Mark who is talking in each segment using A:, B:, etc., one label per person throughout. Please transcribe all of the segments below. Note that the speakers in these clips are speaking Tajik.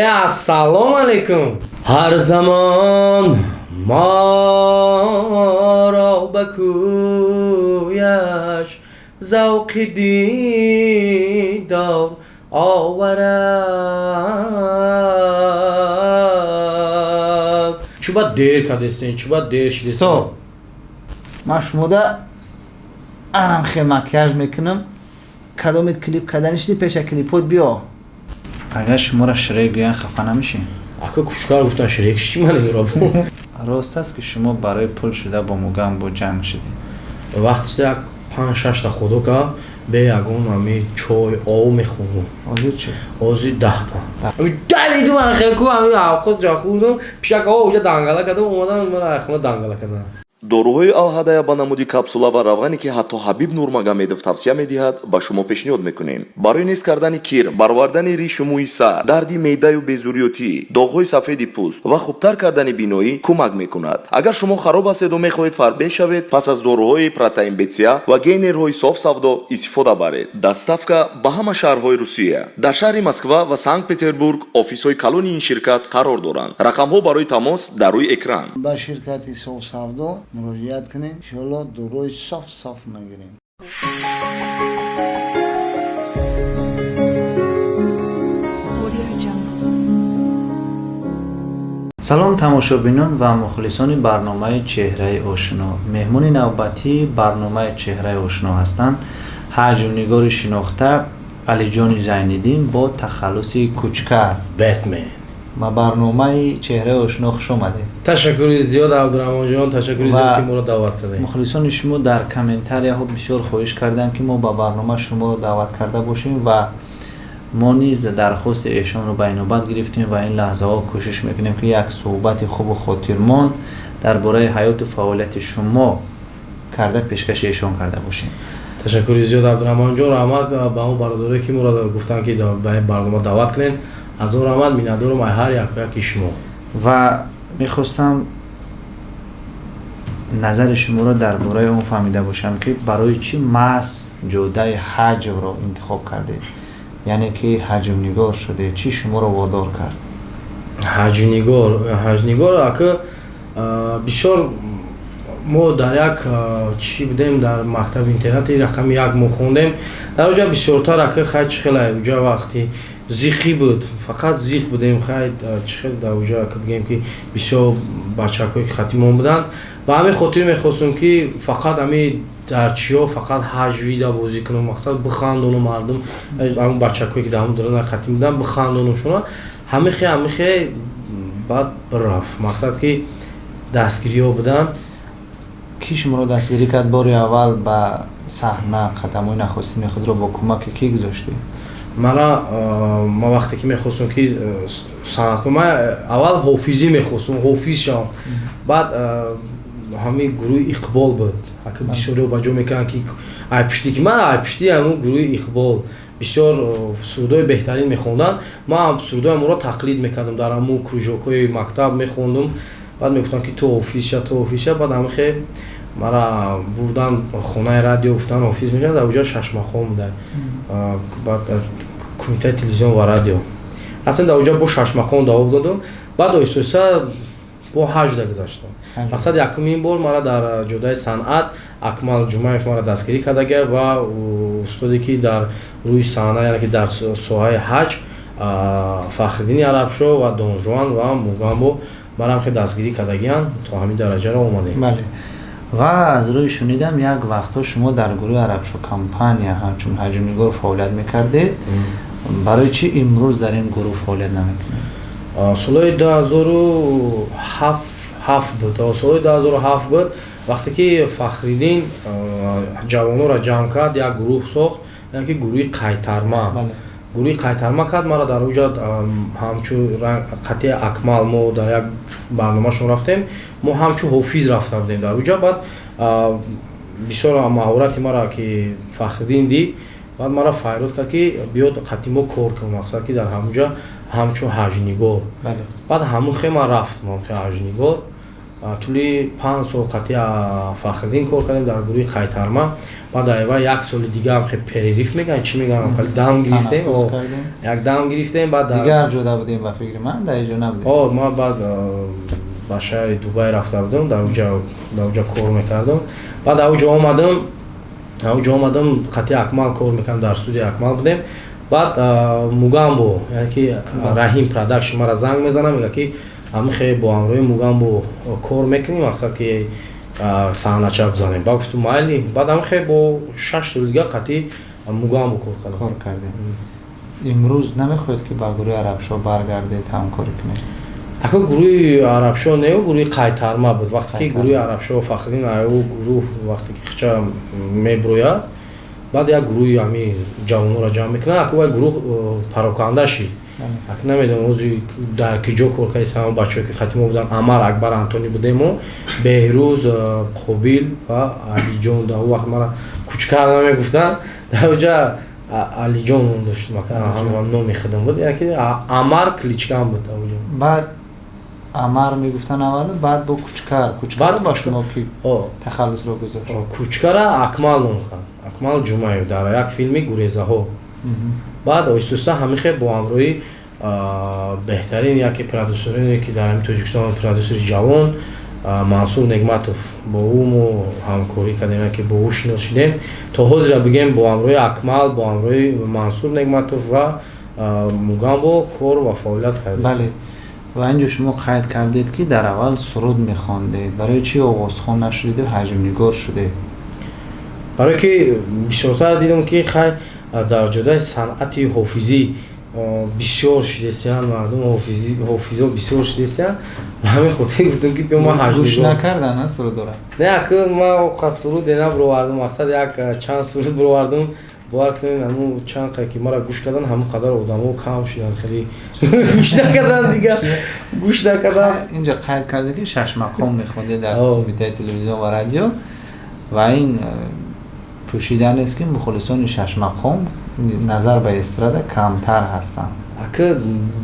A: Ассалому алайкум. Ҳар замон моро ба кӯяш завқи дидор оварад. Чӣ ба дер кардестен, чӣ ба дер шидестен?
B: Стоп, ман шумода анам хел макияж мекунам. Кадомит клип карданишди, пеша клипот биё. Агар шуморо Шрек гӯянд, хафа намешӣ?
A: Ака, Кучкар гуфтан, Шрек ши ман инро.
B: Рост аст, ки шумо барои пул шуда бо Мугамбо ҷанг шудед?
A: Вақти як панҷ шашта худо ка бе ягон ами чой об мехӯрдум.
B: Ҳозир чӣ?
A: Ҳозир 10-та. Давиду ман хел ку ами авқот ҷа хӯрдум, пишакаҳо уҷа дангала кардам, омадан ман хона дангала кардам.
C: Доруҳои Алҳадая ба намуди капсула ва равғане, ки ҳатто Ҳабиб Нурмагомедов тавсия медиҳад, ба шумо пешниҳод мекунем. Барои нест кардани кир, баровардани ришу мӯи сар, дарди меъдаю безурётӣ, доғҳои сафеди пӯст ва хубтар кардани биноӣ кӯмак мекунад. Агар шумо хароб ҳастеду мехоҳед фарбеҳ шавед, пас аз доруҳои протеин БЦА ва гейнерҳои Соф Савдо истифода баред. Доставка ба ҳама шаҳрҳои Русия. Дар шаҳри Москва ва Санкт Петербург офисҳои калони ин ширкат қарор доранд. Рақамҳо барои тамос дар рӯи экран.
D: Ба ширкати Соф Савдо муроҷиат кунем, иншоалло доруҳои соф соф мегирем.
E: Audio Jungle.
B: Салом, тамошобинон ва мухлисони барномаи «Чеҳраи ошино». Меҳмони навбатии барномаи «Чеҳраи ошино» ҳастанд ҳаҷвнигори шинохта Алиҷони Зайниддин бо тахаллуси Кучкар.
A: Бэтмен.
B: Ба барномаи «Чеҳраи ошино» хуш омадед.
A: Ташаккури зиёд, Абдураҳмонҷон, ташаккури зиёд, ки моро даъват кардед.
B: Мухлисони шумо дар комментарияҳо бисёр хоҳиш карданд, ки мо ба барнома шуморо даъват карда бошем, ва мо низ дархости эшонро ба инобат гирифтем ва ин лаҳзаҳо кӯшиш мекунем, ки як суҳбати хубу хотирмон дар бораи ҳаёту фаъолияти шумо карда, пешкаши эшон карда бошем.
A: Ташаккури зиёд, Абдураҳмонҷон, раҳмат ба он бародарое, ки моро гуфтанд, ки ба ин барнома даъват кунед. Аз он раҳмат, миннатдорам ай ҳар яку яки шумо.
B: Ва мехостам назари шуморо дар бораи он фаҳмида бошам, ки барои чӣ маҳз ҷодаи ҳаҷвро интихоб кардед, яъне ки ҳаҷвнигор шудед? Чӣ шуморо водор кард?
A: Ҳаҷвнигор, ака, бисёр мо дар як чӣ будем, дар мактаби интернати рақами як мо хондем. Дар оҷа бисёртар, ака, хай, чӣ хеле уҷа вақти зиқӣ буд, фақат зиқ будем. Хай, чӣ хел дар уҷа, ака, бигем, ки бисёр бачакҳое, ки хатимон буданд, ба ҳамин хотир мехостум, ки фақат ҳами дар чиё фақат ҳаҷвида бозӣ кунам, мақсад бихандону мардум, ҳамн бачакҳое, ки дар ҳамн дарона хатим буданд, бихандонушона. Ҳамихе баъд бирафт, мақсад ки дастгириҳо буданд.
B: Кӣ шуморо дастгирӣ кард? Бори аввал ба саҳна қадамҳои нахустини худро бо кӯмаки кӣ гузоштед?
A: Мана, ман вақте ки мехостум, ки санъаткор, ман аввал ҳофизӣ мехостум, ҳофиз шавам. Баъд ҳамин гурӯҳи Иқбол буд, ака, бисёриҳо ба ҷо мекарданд, ки айпишти, ки ман айпишти ҳамун гурӯҳи Иқбол бисёр сурудҳои беҳтарин мехонданд. Ман сурудҳои ҳамонро тақлид мекардам, дар ҳамун кружокҳои мактаб мехондум. Баъд мегуфтам, ки ту ҳофиз ша, ту ҳофиз ша. Баъд ҳамихе мара бурдан хонаи радио, гуфтан ҳофиз мешавад. Дар уҷа шашмақом буда, баъд кумитаи телевизион ва радио рафтем, дар уҷа бо шашмақом давоб додум. Баъд оҳиста оҳиста бо ҳаҷда гузаштам. Мақсад, якумин бор мара дар ҷодаи санъат Акмал Ҷумаев мара дастгирӣ кардага ва устоде, ки дар рӯи саҳна, яъне ки дар соҳаи ҳаҷ, Фахриддини Арабшо ва Донжуан ва Мугамбо марам хеле дастгирӣ кардагиянд, то ҳамин дараҷаро омадем.
B: Бале, ва аз рӯи шунидам, як вақтҳо шумо дар гурӯҳи Арабшо компания ҳамчун ҳаҷвнигор фаъолият мекардед. Барои чӣ имрӯз дар ин гурӯҳ фаъолият намекунед?
A: Солҳои 2007 буд, солҳои 2007 буд, вақте ки Фахриддин ҷавононро ҷамъ кард, як гурӯҳ сохт, яъне ки гурӯҳи Қайтарма. Гурӯҳи Қайтарма кард, мара дар оҷа ҳамчун қатъи Акмал мо дар як барномашон рафтем, мо ҳамчун ҳофиз рафта будем дар оҷа. Баъд бисёр маҳорати мара ки Фахриддин дид, баъд мара файрод кард, ки биёд қатъи мо кор кун, мақсад ки дар ҳамонҷа ҳамчун ҳаҷнигор. Баъд ҳамун хе ман рафтам, ҳаҷнигор. Тӯли 5 сол қати Фахриддин кор кардем дар гурӯҳи Қайтарма. Баъд айва як соли дига ҳам хе перерыв мегӯянд, чӣ мегӯянд, хеле дам гирифтем, як дам гирифтем. Баъд
B: дигар ҷода будем, ба фикри ман, дар иҷо набудем.
A: О, ман баъд ба шаҳри Дубай рафта будам, дар уҷа кор мекардам. Баъд ауҷо омадам, қати Акмал кор мекардам, дар студияи Акмал будем. Баъд Мугамбо, яъне ки Раҳим Продакшн, мара занг мезанам, мега ки ҳамихе бо ҳамроҳи Мугамбо кор мекунем, мақсад ки саҳнача бизанем. Баъд гуфтум, майли. Баъд ҳамихе бо 6 соли дига қати Мугамбо кор кардам.
B: Кор кардем. Имрӯз намехоҳед, ки ба гурӯҳи Арабшо баргардед, ҳамкорӣ кунед?
A: Ака, гурӯҳи Арабшо не, гурӯҳи Қайтарма буд. Вақте ки гурӯҳи Арабшо, Фахриддин аю гурӯҳ вақте ки хича меброяд, баъд як гурӯҳи ҳами ҷавонҳоро ҷамъ мекунад. Ака, вай гурӯҳ пароканда шид. Ака, намедонам, ози дар ки ҷо кор кардисам. Бачаҳое ки хати мо буданд, Амар, Акбар, Антони будему, Беҳрӯз, Қобил ва Алиҷон. Дар он вақт мара Кучкар намегуфтанд, дар оҷа Алиҷон ном доштам, номи худам буд, яке Амар кличкам буд дар оҷа.
B: Баъд Амар мегуфтан аввал, баъд бо Кучкар. Кучкар ба шумо ки тахаллусро гузошт?
A: Кучкара Акмал ном кард, Акмал Ҷумаев, дар як филми Гурезаҳо. Баъд оҳиста ҳамихе бо ҳамроҳи беҳтарин яке продюсере, ки дар ҳами Тоҷикистон продюсери ҷавон, Мансур Негматов, бо ӯ мо ҳамкорӣ кардем, яке бо ӯ шинос шудем. То ҳозира бигем, бо ҳамроҳи Акмал, бо ҳамроҳи Мансур Негматов ва Мугамбо кор ва фаъолият кардем.
B: Бале, ва инҷо шумо қайд кардед, ки дар аввал суруд мехондед. Барои чӣ овозхон нашудеду ҳаҷмнигор шудед?
A: Барое ки бисёртар дидам, ки хай, дар ҷодаи санъати ҳофизӣ бисёр шудесиян, мардум ҳофизо бисёр шудесиян. Ба ҳамин хотир гуфтам, ки биё ман
B: ҳаҷмнигор. Накардан на сурудора?
A: Не, аку ман оқа суруде набуровардам. Мақсад, як чанд суруд буровардам. Бовар кунед, ҳамун чанд қа ки мара гӯш кардан, ҳамун қадар одамо кам шуданд, хеле гӯш накардан, дигар гӯш накардан.
B: Инҷа қайд кардед, ки шашмақом мехондед дар Кумитаи телевизион ва радио, ва ин пӯшида нест, ки мухолисони шашмақом назар ба эстрада камтар ҳастанд.
A: Ака,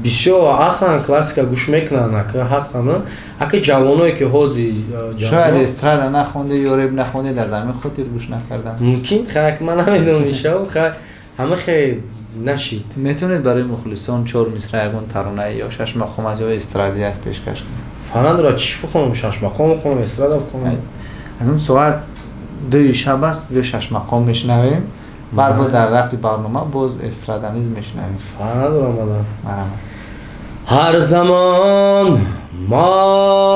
A: бисёр ҳастанд, классика гӯш мекунанд, ака, ҳастанд, ака, ҷавоное ки ҳозир.
B: Шояд эстрада нахонде ё реп нахондед, аз ҳамин хотир гӯш накарданд.
A: Мумкин, хай, ман намедонам, ишав, хай, ҳама хе нашид.
B: Метавонед барои мухлисон чор мисра ягон таронаи ё шашмақом аст, ё эстрадӣ аст, пешкаш кунед?
A: Фарандора чӣ бихонам? Шашмақом бихонам, эстрада бихонам?
B: Ҳамин соат 2-и шаб аст, биё шашмақом мешунавем, баъд бо дар рафти барнома боз эстрада низ мешунавем.
A: Фарқ надорам, мадам. Ҳар замон моро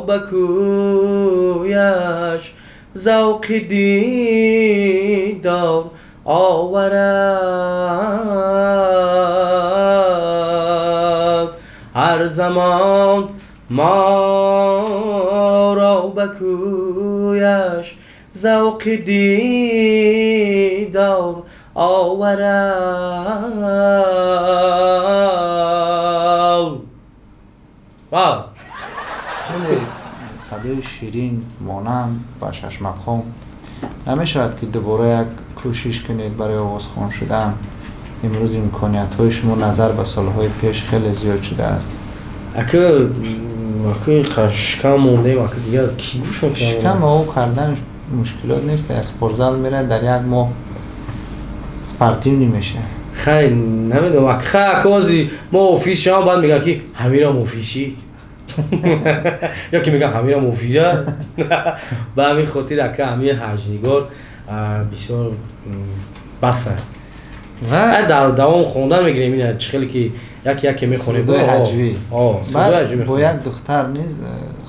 A: ба кӯяш завқи дидор оварад, ҳар замон моро ба кӯяш завқи дидор оварад. Вау!
B: Хеле садои ширин монанд ба шашмақом. Намешавад, ки дубора як кӯшиш кунед барои овозхон шудан? Имрӯз имкониятҳои шумо назар ба солҳои пеш хеле зиёд шудааст.
A: Ака, ака, шикам мондем, ака, дигар ки гӯш мекунам?
B: Шикам ов кардан мушкилот нест. Аз спортзал мерад, дар як моҳ спортивный мешавад.
A: Хай, намедонам, ака. Хай, ака, ози мо офис шавам, баъд мегӯям, ки ҳамирам офисӣ, ё ки мегӯям, ҳамирам офиза. Ба ҳамин хотир, ака, ҳамин ҳаҷнигор бисёр баса.
B: Ва
A: дар давом хондан мегирем, ина чӣ хеле ки яке яке мехонем.
B: Сурудои ҳаҷвӣ. Бо як духтар низ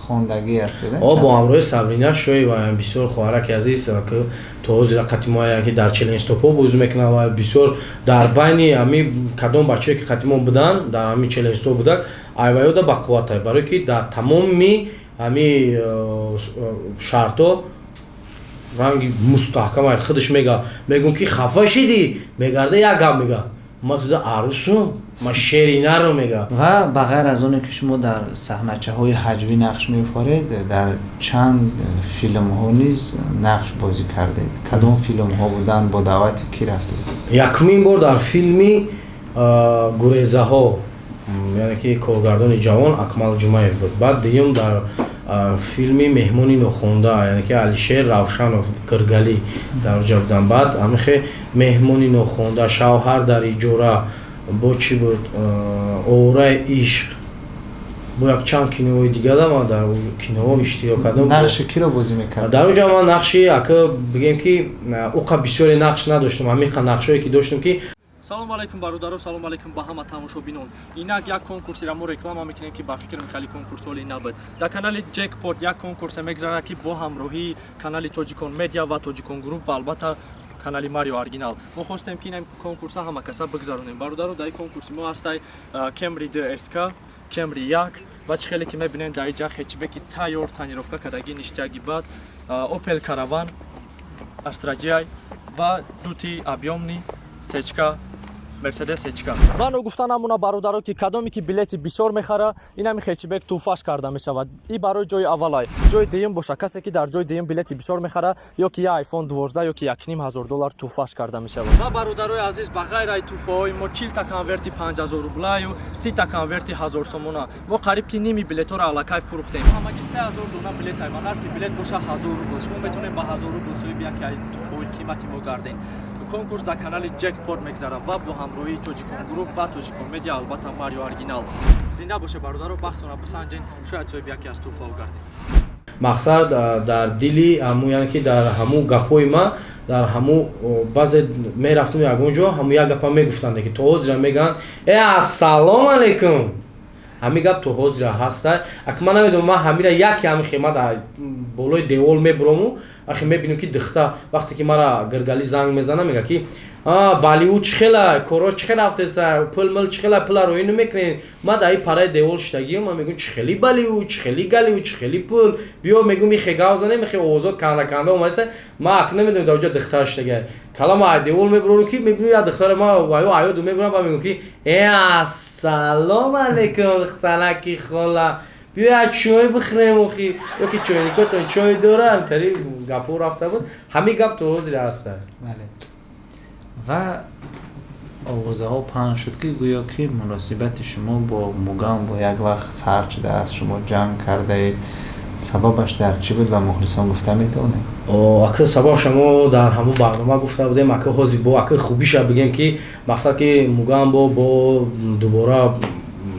B: хондагӣ ҳастед?
A: О, бо ҳамроҳи Сабрина Шоева, бисёр хоҳараки азиз, ки то ҳозир қати мо яке дар челенҷстопҳо бозӣ мекунад ва бисёр дар байни ҳами кадом бачае ки қати мо буданд, дар ҳами челенҷстоп буданд, айваёда бақувватай, барое ки дар тамоми ҳами шартҳо ранги мустаҳкам худаш мега. Мегӯм, ки хафа шидӣ, мегарда, як гап мега: «Ма туда арӯсум, ма шери наро», мега.
B: Ва ба ғайр аз оне ки шумо дар саҳначаҳои ҳаҷвӣ нақш меофаред, дар чанд филмҳо низ нақш бозӣ кардед. Кадом филмҳо буданд, бо даъвати кӣ рафтед?
A: Якумин бор дар филми Гурезаҳо. Яъне ки коргардони ҷавон Акмал Ҷумаев буд. Баъд дуюм дар филми «Меҳмони нохонда», яъне ки Алишер Равшанов, Киргалӣ дар оҷа будам. Баъд ҳамихе «Меҳмони нохонда», «Шавҳар дар иҷора», бо чӣ буд, «Овораи ишқ», бо якчанд киноҳои дигара ман дар киноҳо иштирок кардам.
B: Нақши киро бозӣ мекард?
A: Дар оҷа ман нақши, ака, бигем ки уқа бисёре нақш надоштам, ҳамиқа нақшҳое ки доштам ки.
F: Салом алайкум, бародаро, салом алайкум ба ҳама тамошобинон. Инак, як конкурсеро мо реклама мекунем, ки ба фикрам хеле конкурс ҳоли набуд. Дар канали Ҷекпот як конкурсе мегзарад, ки бо ҳамроҳии канали Тоҷикон Медиа ва Тоҷикон Груп ва албатта канали Марио Оригинал мо хостем, ки ин конкурса ҳама каса бигзаронем. Бародаро, дар ин конкурси мо ҳастай Кемри 2 СК, Кемри 1 ва чӣ хеле ки мебинем, дар инҷа хэтчбеки тайёр, тонировка кардагӣ, ништяки. Баъд Опел Караван, Астра GI ва дути объёмный сечка, Мерседес сечка. Ва ногуфта намона, бародаро, ки кадоме ки билети бисёр мехара, инами хэтчбек тӯҳфаш карда мешавад. И барои ҷои аввалай. Ҷои дуюм боша, касе ки дар ҷои дуюм билети бисёр мехара, ё ки я iPhone 12, ё ки 1500 доллар тӯҳфаш карда мешавад. Ва, бародарои азиз, ба ғайр ай тӯҳфаҳои мо 40-та конверти 5000 рублаю 30-та конверти 1000 сомона. Мо қариб ки ними билетҳоро аллакай фурӯхтем. Ҳамагӣ 3000 дона билет ай ва нархи билет боша 1000 рубл. Шумо метавонед ба 1000 рубл соҳиби яке ай тӯҳфаҳои қимати мо гардед. Конкурс дар канали Ҷекпот мегзарад ва бо ҳамроҳии Тоҷикон Груп ва Тоҷикон Медиа, албатта Марио Оригинал. Зинда боше, бародаро, бахтона бисанҷен, шояд соҳиби яке аз тӯҳфаҳо гардем.
A: Мақсад, дар дили ҳаму, яъне ки дар ҳаму гапҳои ма, дар ҳаму баъзе мерафтум ягон ҷо, ҳаму як гапа мегуфтанд, ки то ҳозира мегӯянд: «Э, ассалому алайкум». Ҳамин гап то ҳозира ҳаста. Ака, ман намедонам, ман ҳамира яке ҳами хема дар болои девол мебурому, ахи мебинем, ки духта вақте ки мара Гиргалӣ занг мезана, мега ки: «Болливуд чӣ хела, коро чӣ хела рафтеса, пул мил чӣ хела, пула роӣ намекунем?» Ман дар и параи девол шиштагиам, ман мегӯм: «Чӣ хели Болливуд, чӣ хели Голливуд, чӣ хели пул? Биё», мегӯм, ихе гав занем, ихе овозот канда канда омаеса. Ман ак намедонам, дар оҷа духтар шиштагия. Кала ма девол мебурорам, ки мебинам як духтара, ма ваё аёду мебурам ва мегӯм ки: «Э, ассалому алайкум, духтараки хола, биё як чой бихӯрем охи, ё ки чойникотон чой дора?» Ҳамтари гапҳо рафта буд. Ҳамин гап то ҳозир ҳаста.
B: Ва овозаҳо паҳн шуд, ки гӯё ки муносибати шумо бо Мугам бо як вақт сар шудааст, шумо ҷанг кардаед. Сабабаш дар чӣ буд ва мухлисон гуфта метавонед?
A: Ака, сабабша мо дар ҳамон барнома гуфта будем. Ака, ҳозир бо ака хубиша бигем, ки мақсад ки Мугамбо бо дубора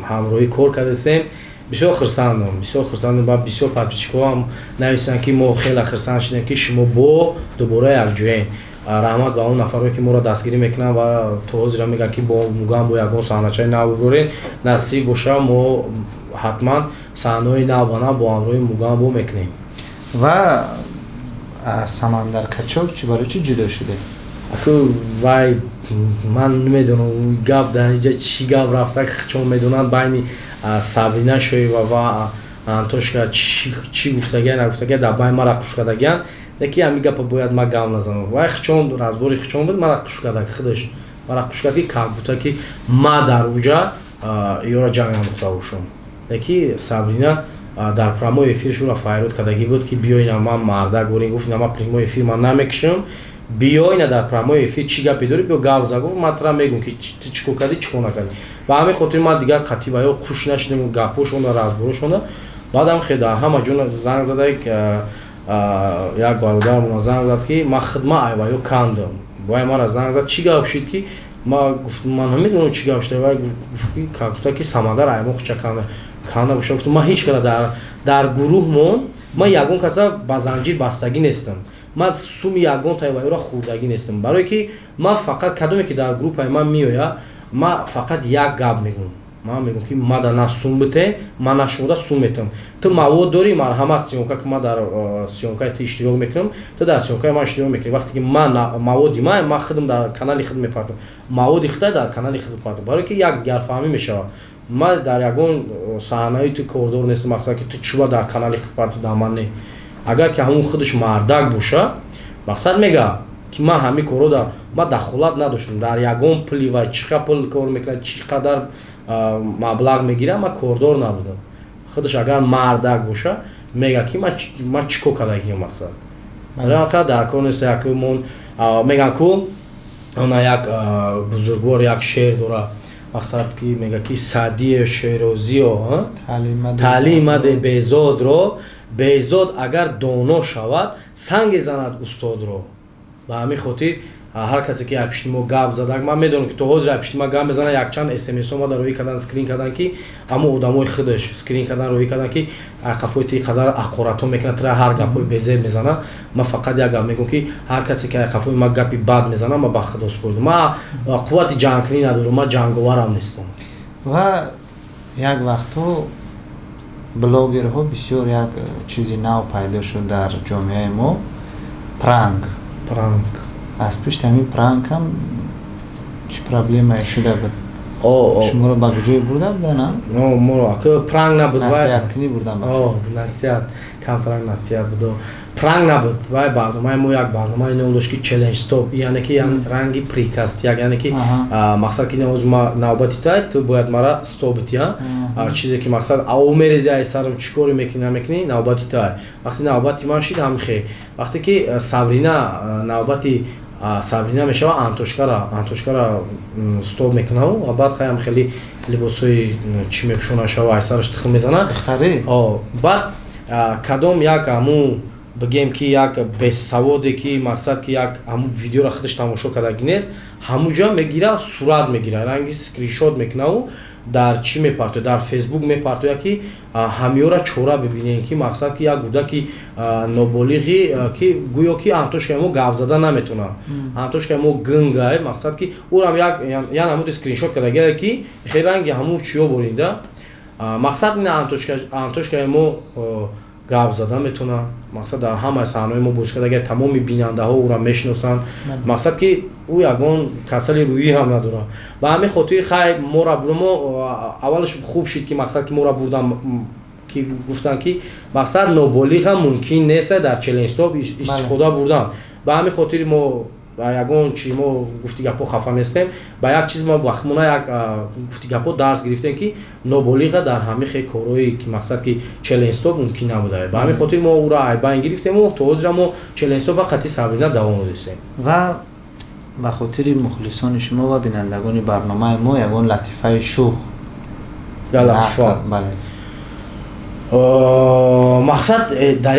A: ҳамроҳӣ кор кардасем. Бисёр хурсандам, бисёр хурсандам. Ба бисёр подписчикоам нависанд, ки мо хеле хурсанд шудем, ки шумо бо дубора якҷоем. Раҳмат ба он нафарое, ки моро дастгирӣ мекунанд ва то ҳозира мегӯянд, ки бо Мугамбо ягон саҳначаи нав бибурем. Насиб боша, мо ҳатман саҳнаҳои нав ба нав бо ҳамроҳи Мугамбо мекунем.
B: Ва Самандар Качок чӣ, барои чӣ ҷудо шудед?
A: Аку, вай ман намедонам, гап дар инҷа чӣ гап рафта, чон медонанд, байни Сабрина Шоева ва Антошка чӣ гуфтагия, нагуфтагия, дар байн мара қуш кардагиян. Леки ҳамин гапа бояд ман гап назанам. Вай хчон разбори хчон буд, мара қуш карда, худаш мара қуш кард, ки как будто ки ма дар уҷа ёра ҷанг андохта бошам. Леки Сабрина дар прямой эфир шура файрод кардагӣ буд, ки биё, ина ман мардак бурин. Гуфт: «Ина ман прямой эфир ман намекушам, биё, ина дар прямой эфир чӣ гапе дорӣ, биё гап за». Гуфт: «Ман тара мегӯм, ки ту чӣ кор кардӣ, чӣ кор накардӣ». Ба ҳамин хотир ман дигар қатъи ва ё қуш нашудем, гапҳошонда, разборошонда. Баъдам хе дар ҳама ҷо занг зада, як бародарамона занг зад, ки ман хидма айва ё кандам. Вай мара занг зад: «Чӣ гап шуд?» Ки ма гуфтам: «Ман намедонам чӣ гап шуда». Вай гуфт, ки как будто ки Самандар аймон хуча канда канда боша. Гуфтам: «Ман ҳеҷ кара дар гурӯҳмон ман ягон каса ба занҷир бастагӣ нестам, ман суми ягон тайваёра хӯрдагӣ нестам, барое ки ман фақат кадоме ки дар группаи ман меояд, ман фақат як гап мегӯм. Ман мегӯм, ки мада на сум бите, ман на шумода сум метам. Ту мавод дорӣ, марҳамат, съёмка ки ман дар съёмкаи ту иштирок мекунам, ту дар съёмкаи ман иштирок мекунӣ. Вақте ки ман маводи ман худам дар канали худ мепартам, маводи худа дар канали худ партам, барое ки як дигарфаҳмӣ мешавад. Ман дар ягон саҳнаи ту кордор нестам, мақсад ки ту чӯба дар канали худ парту, дар ман не». Агар ки ҳамун худаш мардак боша, мақсад мега, ки ман ҳамин корро ман дахолат надоштам дар ягон пули ва чӣ қадр пул кор мекунад, чӣ қадар маблағ мегирам, ман кордор набудам. Худаш агар мардак боша, мега, ки ман чӣ кор кардагиам. Мақсад, дар кор нест. Якмон меган ку, она як бузургвор як шеър дора. Мақсад ки мега ки Саъдию Шерозиё таълим маде Беҳзодро, Беҳзод агар доно шавад, санге занад устодро. Ба ҳамин хотир ҳар касе ки ай пишти мо гап зада, ман медонам, ки то ҳозир ай пишти ма гап мезанад. Якчанд смсо ма роҳӣ кардан, скрин кардан, ки ҳамо одамои худаш скрин кардан, роҳӣ кардан, ки қафои ти қадар ақоратҳо мекунад, тра ҳар гапҳои безеб мезанад. Ман фақат як гап мегӯм, ки ҳар касе ки ай қафои ма гапи бад мезанад, ман ба худо супоридам, ман қуввати ҷангкунӣ надорам, ман ҷанговарам нестам.
B: Ва як вақтҳо блогерҳо бисёр, як чизи нав пайдо шуд дар ҷомеаи мо, пранк.
A: Пранк.
B: Аз пишти ҳамин пранк ҳам чӣ проблемае шуда буд? Шуморо ба куҷое бурда будана?
A: Моро пранк набуд.
B: Насиҳаткунӣ бурдан.
A: Насиҳат, камтарак насиҳат буд. Пранк набуд вай. Барномаи мо як барномаи ном дошт, ки челлендж стоп, яъне ки ранги приказ як, яъне ки мақсад ки навбати тай, ту бояд мара стоп бития, чизе ки мақсад ав мерези ай сарам, чӣ коре мекунӣ, намекунӣ, навбати тай. Вақти навбати ман шид, ҳамхе вақте ки Сабрина, навбати Сабрина мешава, Антошкара стоп мекунаву ва баъд хаям хеле либосҳои чӣ мепӯшона шава, ай сараш тухм мезана. Баъд кадом як ҳамун бигем, ки як бесаводе, ки мақсад ки як ҳамун видеоро худаш тамошо кардаги нест, ҳамуҷа мегира, сурат мегира, ранги скриншот мекунаву дар чӣ мепартояд, дар Фейсбук мепартояд, ки ҳамиёра чора бибинем, ки мақсад ки як кӯдаки ноболиғи, ки гӯё ки Антошкаи мо гап зада наметавонад, Антошкаи мо гынгай. Мақсад ки ӯрам як намуди скриншот кардагие, ки хеле ранги ҳамун чиё борида. Мақсад ин Антошкаи мо гап зада метавонад. Мақсад дар ҳамаи саҳнаҳои мо бозӣ карда, тамоми бинандаҳо ӯра мешиносанд. Мақсад ки ӯ ягон касали рӯҳӣ ҳам надорад. Ба ҳамин хотир хай мора мо аввалаш хуб шид, ки мақсад ки мора бурдан, ки гуфтанд, ки мақсад ноболиғам мумкин нест дар челлендж стоп истифода бурдан. Ба ҳамин хотир мо ба ягон чи мо гуфти гапҳо хафа нестем. Ба як чиз мо вақтмона як гуфти гапҳо дарс гирифтем, ки ноболиға дар ҳамин хел корҳое, ки мақсад ки челлендж стоп мумкин набуда. Ба ҳамин хотир мо ӯро айбайн гирифтему то ҳозира мо челлендж стоп қати Сабрина давом додистем.
B: Ва ба хотири мухлисони шумо ва бинандагони барномаи мо ягон латифаи шух.
A: Латифа?
B: Бале.
A: Мақсад дар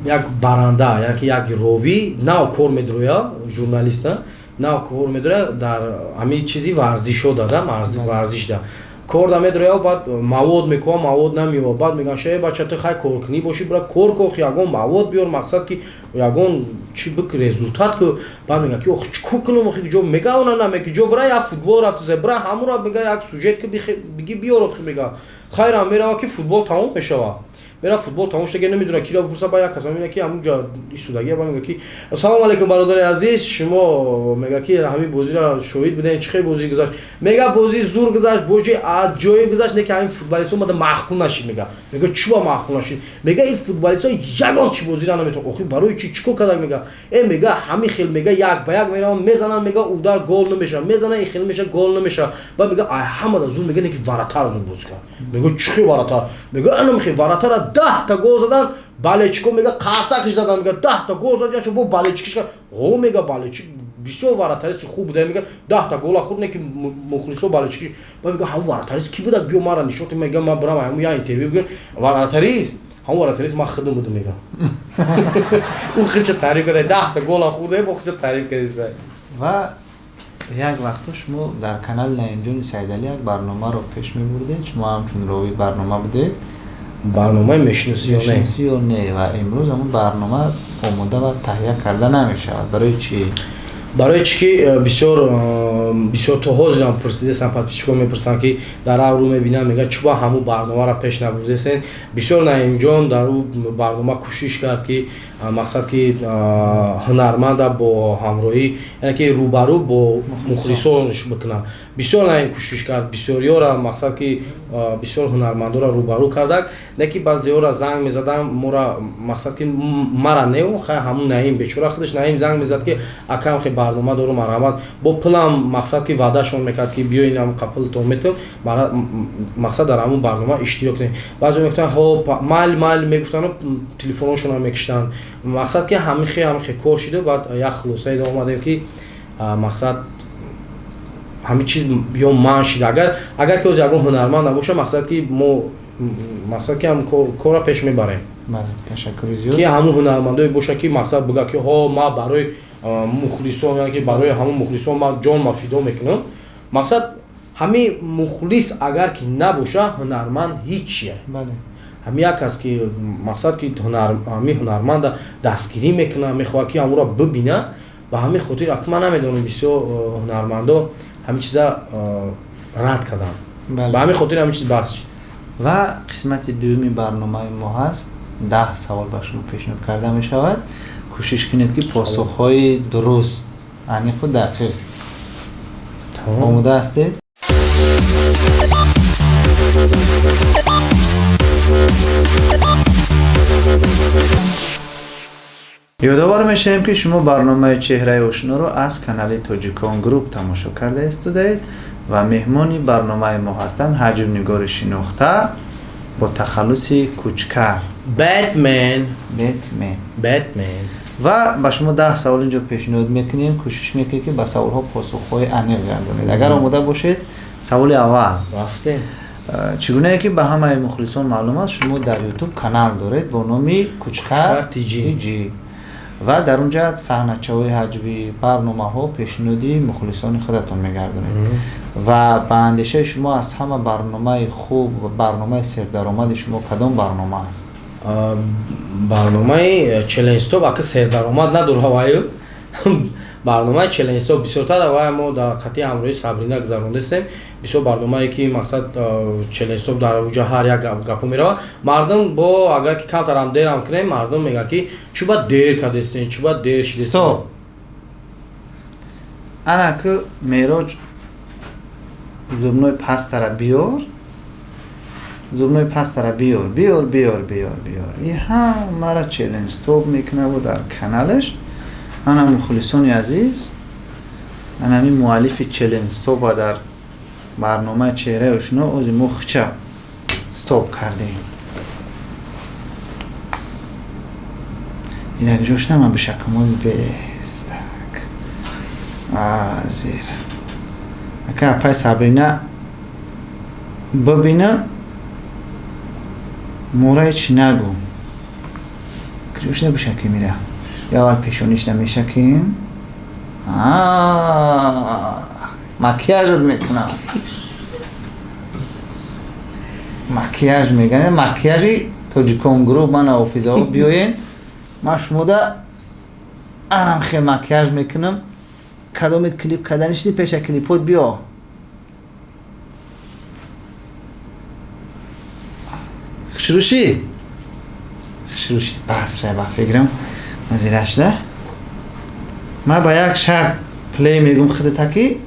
A: як баранда, яки як ровӣ нав кор медроя, журналиста нав кор медроя, дар ҳамин чизи варзишо дада, варзишда кор да медроя. Баъд мавод мекунам, мавод намеёба. Баъд мегӯям: «Ше, бача, ту хай коркунӣ бошӣ, бира кор ко, ягон мавод биёр, мақсад ки ягон чи бик, результат ку». Баъд мегӯям, ки ох, чӣ кор кунам охи? Ҷо мега, она намеки ҷо бира, як футбол рафтаса, бира ҳамура, мега, як сюжет ки биги биёр охи. Мега, хайрам, мерава, ки футбол тамом мешавад. Мера, футбол тамом шуда, намедона киро бипурса. Ба як каса мебина, ки ҳамунҷа истодагия. Ба мега, ки «Ассалому алайкум, бародари азиз, шумо», мега, ки ҳамин бозиро шоҳид будем, чӣ хел бозӣ гузашт?» Мега: «Бозӣ зур гузашт, бозӣ аҷоиб гузашт, не ки ҳамин футболистҳо омада маъқул нашид». Мега: «Чӣ ба маъқул нашид?» Мега: «Ин футболистҳо ягон чи бозиро наметавон». «Охи, барои чӣ, чӣ кор кардак?» Мега: «Э, мега, ҳамин хел, мега, як ба як мераванд, мезананд, мега, удар гол намешавад, мезананд, ин хел мешавад, гол намешавад». Баъд мега: «Ай ҳамада зур, мега, не ки вратарь зур бозӣ кард». Мега: «Чӣ хел вратарь?» Мега: «Анам хел вратарь а 10 та гол задан, болельщик о, мега, қарсакш задан, мега, 10 та гол зад, яшо бо болельщик иш кард». О, мега, болельщик бисёр вратарь иси хуб буда, мега, 10 та гола хӯрд, не ки мухлисо болельщик и. Ба мега: «Ҳамун вратарь ис ки будак? Биё, мара нишон, мега, ман бирам ҳамун я интервю бигирам вратарь ис». «Ҳамун вратарь ис ман худам будам», мега. Ӯ хелча таъриф карда, 10 та гола хӯрда, бо хелча таъриф кардиса.
B: Ва як вақто шумо дар канали Наимҷони Саидалӣ як барномаро пеш мебурдед, шумо ҳамчун ровии барнома будед.
A: Барномаи «Мешиносӣ ё не».
B: «Мешиносӣ ё не». Ва имрӯз ҳамун барнома омода ва таҳия карда намешавад. Барои чӣ?
A: Барои чӣ ки бисёр бисёр то ҳозирам пурсидесам, подписчик о мепурсанд, ки дар аврӯ мебинам, мегӯяд: «Чӯба ҳамун барномаро пеш набурдесен?» Бисёр Наимҷон дар ӯ барнома кӯшиш кард, ки мақсад ки ҳунарманда бо ҳамроҳӣ, яъне ки рӯбарӯ бо мухлисонш бикунад. Бисёр Наим кӯшиш кард, бисёриёра, мақсад ки бисёр ҳунармандоро рӯбарӯ кардак, не ки баъзеёра занг мезадам мора, мақсад ки мара неу, хай ҳамун Наим бечора худаш Наим занг мезад, ки акам хе барнома дорум, марҳамат. Бо пулам, мақсад ки ваъдашон мекард, ки биёин, ам қапилтон метум, мақсад дар ҳамун барнома иштирок кунем. Баъзе мегуфтанд: «Ҳо, майли, майли», мегуфтану телефоношонро мекиштанд. Мақсад ки ҳамин хе кор шиду баъд як хулосае омадем, ки мақсад ҳамин чиз ё ман шида. Агар ки оз ягон ҳунарманд набоша, мақсад ки мо, мақсад ки ҳам корра пеш мебарем.
B: Ташаккури зиёд.
A: Ки ҳамун ҳунармандое боша, ки мақсад буга, ки ҳо, ма барои мухлисон, яъне ки барои ҳамун мухлисон ман ҷон ма фидо мекунам. Мақсад, ҳамин мухлис агар ки набоша, ҳунарманд ҳичия. Ҳамин як аст, ки мақсад ки ҳамин ҳунарманда дастгирӣ мекунад, мехоҳад, ки ҳамонро бибина. Ба ҳамин хотир ак ман намедонам, бисёр ҳунармандо ҳамин чиза рад карданд, ба ҳамин хотир ҳамин чиз баҳс шуд.
B: Ва қисмати дуюми барномаи мо ҳаст. 10 савол ба шумо пешниҳод карда мешавад. Кӯшиш кунед, ки посухҳои дуруст, аниқу дақиқ. Омода ҳастед? Ёдовар мешавем, ки шумо барномаи «Чеҳраи ошноро» аз канали «Тоҷикон Груп» тамошо карда истодаед ва меҳмони барномаи мо ҳастанд ҳаҷвнигори шинохта бо тахаллуси Кучкар.
A: Бэтмен.
B: Бэтмен.
A: Бэтмен.
B: Ва ба шумо 10 савол инҷо пешниҳод мекунем. Кӯшиш мекунед, ки ба саволҳо посухҳои аниқ гардонед. Агар омода бошед, саволи аввал.
A: Рафтем.
B: Чӣ гунае ки ба ҳамаи мухлисон маълум аст, шумо дар Ютуб канал доред бо номи Кучкар Тиҷӣ ва дар он ҷа саҳначаҳои ҳаҷвӣ, барномаҳо пешниҳоди мухлисони худатон мегардонед. Ва ба андешаи шумо, аз ҳама барномаи хуб ва барномаи сердаромади шумо кадом барнома аст?
A: Барномаи Челлендж Стоп. Ака, сердаромад надора ваю барномаи Челлендж Стоп. Бисёртар вай мо дар қатъи ҳамроҳи Сабрина гузарондастем. Бисёр барномае, ки мақсад, Челлендж Стоп, дар уҷа ҳар як гапҳо меравад. Мардум бо агар ки камтарам дерам кунем, мардум мегӯяд, ки чӯ ба дер кардестем, чӯ ба дер шидестем.
B: Стоп! Ана ку, Мероҷ, зубной пастара биёр, зубной пастара биёр, биёр, биёр, биёр, биёр. И ҳамара Челлендж Стоп мекунаву дар каналаш. Ана, мухлисони азиз, анами муаллифи Челлендж Стопа дар барномаи «Чеҳраи ошно» ози мо хча стоп кардем. Инак ҷошта ман бишакамои бестак азир. Ака, апай Сабрина бибина, мора ҳеч нагӯ. Ҷошта бишакем ира. Аввал пешониш намешакем, макияжат мекунам. Макияж меган, макияжи «Тоҷикон Груп». Ман офизаҳо биёен, ман шумода анам хел макияж мекунам. Кадомет клип карданишни, пеша клипот биё. Хушрӯшӣ, хушрӯшӣ. Бас шай, ба фикрам зирашда. Ман ба як шарт плей мегум худата, ки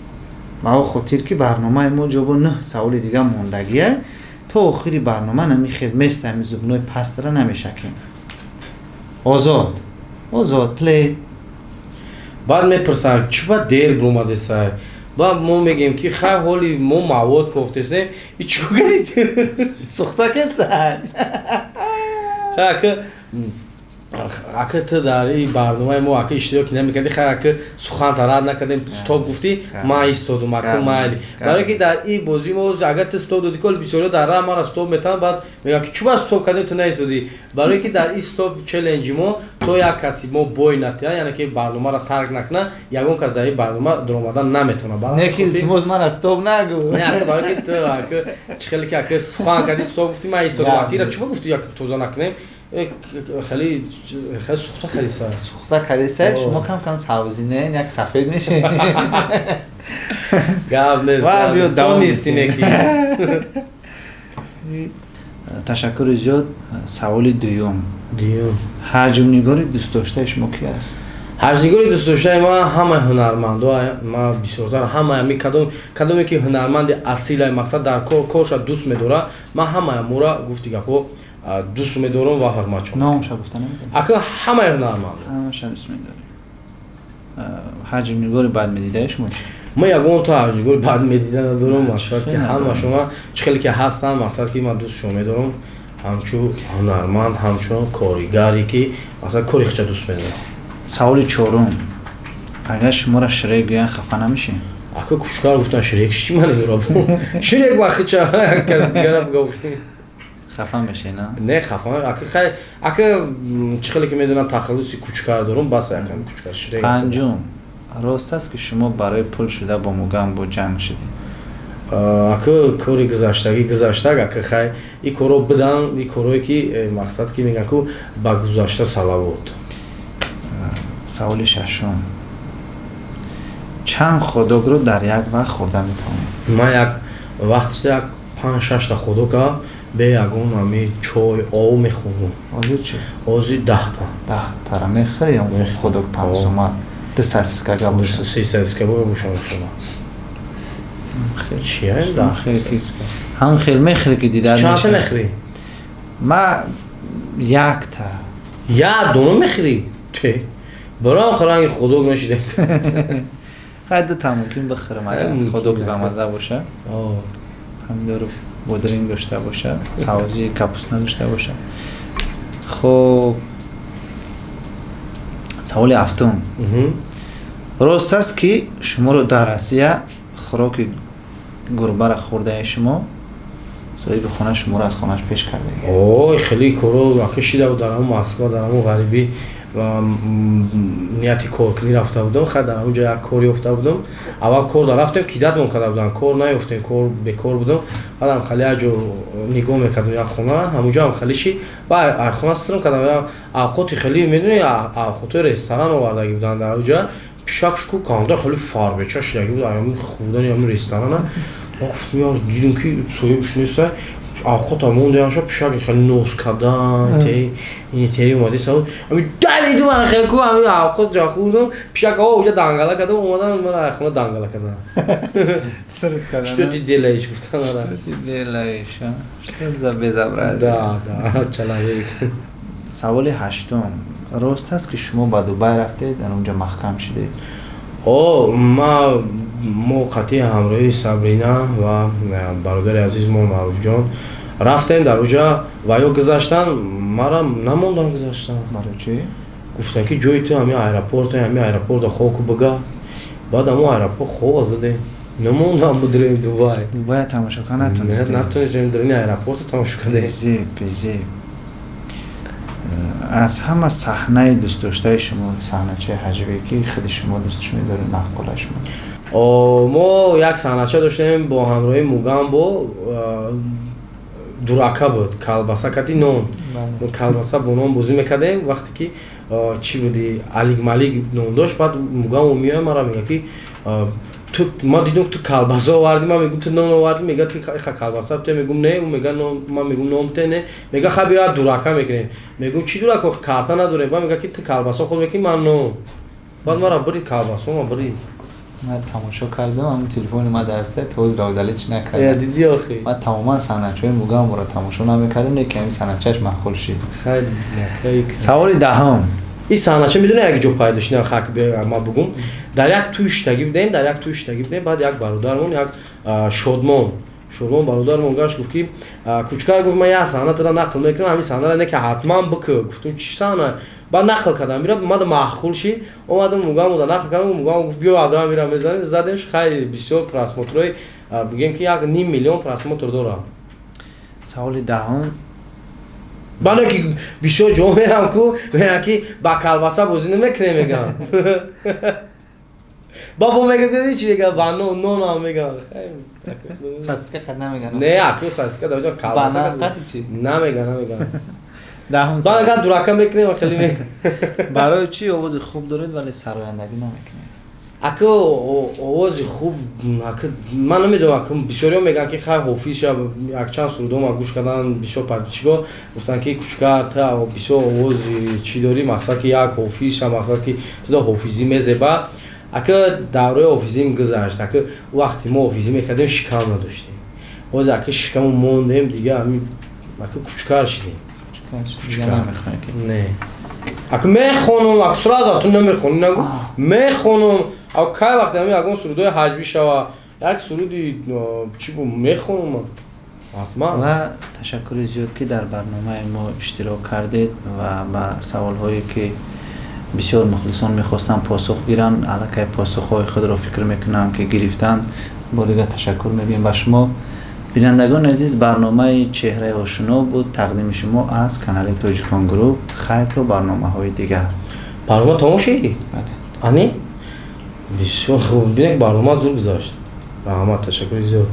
B: ба о хотир, ки барномаи мо ҷобо нӯҳ саволи дига мондагия. То охири барнома нами хел места, ами зубной пастара намешакем. Озод, озод, плей.
A: Баъд мепурсанд, чӣ ба дер буромадесай. Баъд мо мегӯем, ки хай, ҳоли мо мавод кофтесем. И чӣ кардид?
B: Сухта кестай.
A: Хай, ака, ту дар ин барномаи мо, ака, иштирок намекардӣ. Хай, ака, суханта рад накардем, стоп гуфтӣ, ман истодум. Ака, майли, барое ки дар ин бозӣ мо агар ту стоп додӣ, кол бисёриҳо дар раҳ мара стоп метаванд. Баъд мегӯянд, ки чӯ ба стоп кардем, ту наистодӣ. Барое ки дар ин стоп челленҷи мо то як каси мо бой натиҳад, яъне ки барномаро тарк накунад, ягон кас дар ин барнома дуромадан наметавонад.
B: Не ки, илтимос, мара стоп нагӯ.
A: Не, ака, барое ки ту, ака, чӣ хеле ки, ака, сухан кардӣ, стоп гуфтӣ, ман истодум. Ака, ира чӯ ба гуфтӣ, як тоза накунем? Хеле хеле сухта кадиса.
B: Сухта кадиса. Шумо кам кам савзинен, як сафед мешед.
A: Гап нест, то нести неки.
B: Ташаккури зиёд. Саволи дуюм.
A: Дуюм.
B: Ҳаҷмнигори дӯстдоштаи шумо ки аст?
A: Ҳаҷмнигори дӯстдоштаи ман ҳамаи ҳунармандо. Ман бисёртар ҳамаи ами кадоме ки ҳунарманди асилай, мақсад, дар корша дӯст медорад, ман ҳамаи амура, гуфти гапҳо, дӯст медорам ва ҳурматшон.
B: Номша гуфта наметавонед?
A: Ака, ҳамаи ҳунармандо.
B: Ҳамаша дӯст медорем. Ҳаҷмнигори бад медидаи шумо чи?
A: Ман ягонта ҳаҷмнигори бад медида надорам. Мақсад, ки ҳамашона чӣ хеле ки ҳастанд, мақсад, ки ман дӯстшон медорам, ҳамчун ҳунарманд, ҳамчун коригаре, ки мақсад, кори худша дӯст медорам.
B: Саволи чорум: агар шуморо Шрек гӯянд, хафа намешед?
A: Ака, Кучкар гуфтан, Шрек чи ман юра, Шрек ба хича кас дигара бугав.
B: Хафа мешӣ, на?
A: Не, хафа, ака, хай, ака, чӣ хеле ки медонам, тахаллуси Кучкар дорум, бас, ака, Кучкар, Шрек.
B: Панҷум: рост аст, ки шумо барои пул шуда бо Мугамбо ҷанг шудед?
A: Ака, кори гузаштагӣ гузаштаг, ака, хай, и коро бидан, и корое ки мақсад ки мегӯян ку, ба гузашта салавот.
B: Саволи шашум: чанд хот-догро дар як вақт хӯрда метавонед?
A: Ман як вақт як панҷ шашта хот-дога бе ягон ами чой, об мехӯрдум.
B: Ҳозир чи?
A: Ҳозир 10-та.
B: 10-тара мехӯри? Ё хот-дог 5 сӯма, ду сосискага боша?
A: Се сосиска боша, мехӯрам. Чия?
B: Ҳам хел мехӯри, ки дида.
A: Чандта мехӯрӣ?
B: Ма якта.
A: Як дона мехӯрӣ? Те бароам ранги хот-дог мешидем.
B: Хай, дута мумкин бихӯрам, агар хот-доги бамаза боша, помидору бодринг дошта боша, савзи капуста дошта боша. Хуб, саволи ҳафтум: рост аст, ки шуморо дар Россия хӯроки гурбара хӯрдаи шумо соҳиби хона шуморо аз хонааш пеш кардаги?
A: Ой, хеле коро, ака, шида буд. Дар ҳамун Москва, дар ҳамун ғарибӣ нияти коркунӣ рафта будам. Хай, дар ҳамун ҷо як кор ёфта будам. Аввал кор да рафтем, кидатмон карда будам, кор наёфтем, кор бекор будам. Баъдам хали як ҷо нигоҳ мекардам, як хона, ҳамунҷо ҳам хали ши ба хона сирм кардам. Авқоти хеле, медонӣ, авқотҳои ресторан овардаги буданд. Дар ҷо пишак шку канда, хеле фарбеча шидаги буд ами хӯрдани ҳамин ресторана. Гуфтам, ёр, дидум, ки соҳибш неста, авқота мондеамша, пишак хеле ноз кардан, те омади сауд, ами давиду, ман хел ку ами авқот ҷа хӯрдам, пишак о уҷа дангала кардам, омадан ман хона дангала кардам.
B: Срт кардан.
A: Что ты делаешь, гуфтан.
B: Что ты делаешь, что за безобразие?
A: Да, да, человек.
B: Саволи ҳаштум: рост аст, ки шумо ба Дубай рафтед, дар онҷо маҳкам шудед?
A: О, ма, мо қатъи ҳамроҳи Сабрина ва бародари азиз мо Маъруфҷон рафтем дар уҷа ва ё гузаштан, мара намондан гузаштан.
B: Барои чӣ?
A: Гуфтан, ки ҷои ту ҳами аэропорт, ҳами аэропорта хоку бига. Баъд ҳамо аэропорт хова задем, намондан будирем Дубай.
B: Дубая тамошо кар натонистем?
A: Натонистем, дарини аэропорта тамошо кардем.
B: Безеб, безеб. Аз ҳама саҳнаи дӯстдоштаи шумо, саҳначаи ҳаҷве, ки худи шумо дӯстш медоред, маъқула шумо?
A: Мо як саҳнача доштем бо ҳамроҳи Мугамбо, дурака буд, колбаса кати нон, колбаса бо нон бозӣ мекардем. Вақте ки чӣ буди, Алик Малик ном дошт. Баъд Мугамбо меояд, мара мега, ки ту, ма дидум, ту колбаса овардӣ, ман мегум, ту нон овардӣ. Мега, ту колбаса те, мегум, не, ӯ мега, нон, ман мегум, нон те, не, мега, ха, биё, дурака мекунем. Мегум, чӣ дурака, карта надорем. Баъд мега, ки ту колбаса худ мекунӣ, ман нон. Баъд мара бурид, колбасо ма бурид.
B: Ман тамошо кардам, ҳамн телефони ма даста тоз равдалич накардам.
A: Дидӣ охи?
B: Ман тамоман саҳначаҳои Мугамборо тамошо намекардам, лекин ҳамин саҳначааш маъқул шид. Саволи даҳум.
A: Ин саҳнача, медонӣ, як ҷо пайдо шуда, хак ма бугум, дар як тӯй иштагӣ будем, дар як тӯй иштагӣ будем. Баъд як бародармон, як Шодмон, Шодмон бародармон гашт, гуфт, ки Кучкар, гуфт, ман як саҳна тара нақл мекунам, ҳамин саҳнара не ки ҳатман бикӯ. Гуфтум, чӣ саҳна? Баъд нақл кардам, мира мада маъқул шид. Омадам, Мугамода нақл кардам, Мугам гуфт, биё, адама мира мезанем. Задем, хайр, бисёр просмотрҳои, бигем, ки 1,5 миллион просмотр дорам.
B: Саволи даҳум.
A: Баъде ки бисёр ҷо мерам ку, мегӯям, ки ба колбаса бозӣ намекунем, мегӯям. Бабо мега, чи мега, ба нонам мегам.
B: Сосиска қад намеган?
A: Не, аку, сосиска дар колбаса
B: қати чи?
A: Намега, намега.
B: Даҳум.
A: Ба меган, дурака мекунем, хеле ме.
B: Барои чӣ овози хуб доред, вале сарояндагӣ намекунед?
A: Аку, овози хуб, аку, ман намедонам, аку, бисёриҳо мегӯянд, ки хай, ҳофизша, якчанд сурудома гӯш кардан, бисёр подписчико гуфтанд, ки Кучка, та бисёр овози чӣ дорӣ, мақсад ки як ҳофизша, мақсад ки туда ҳофизӣ мезеба. Ака, давраи ҳофизим гузашт. Ака, вақти мо ҳофизӣ мекардем, шикам надоштем. Ҳозир, ака, шикаму мондем, дига ами, ака, кучкар шидем. Не, ака, мехонам, ака, сразу ту намехонӣ нагу, мехонам. Ака, кай вақте ами ягон сурудҳои ҳаҷвӣ шава, як суруди чӣ бу, мехонам ҳатман.
B: Ва ташаккури зиёд, ки дар барномаи мо иштирок кардед ва ба саволҳое, ки Бисёр мухлисон мехостанд посух гиранд, аллакай посухҳои худро фикр мекунам, ки гирифтанд. Бо дига ташаккур мегӯем ба шумо. Бинандагони азиз, барномаи «Чеҳраи ошино» буд, тақдими шумо аз канали «Тоҷикон Груп». Хайр, то барномаҳои дигар.
A: Барнома тамом шид?
B: Бале.
A: Ани, бисёр хуб, бинек, барнома зуд гузашт. Раҳмат, ташаккури зиёд.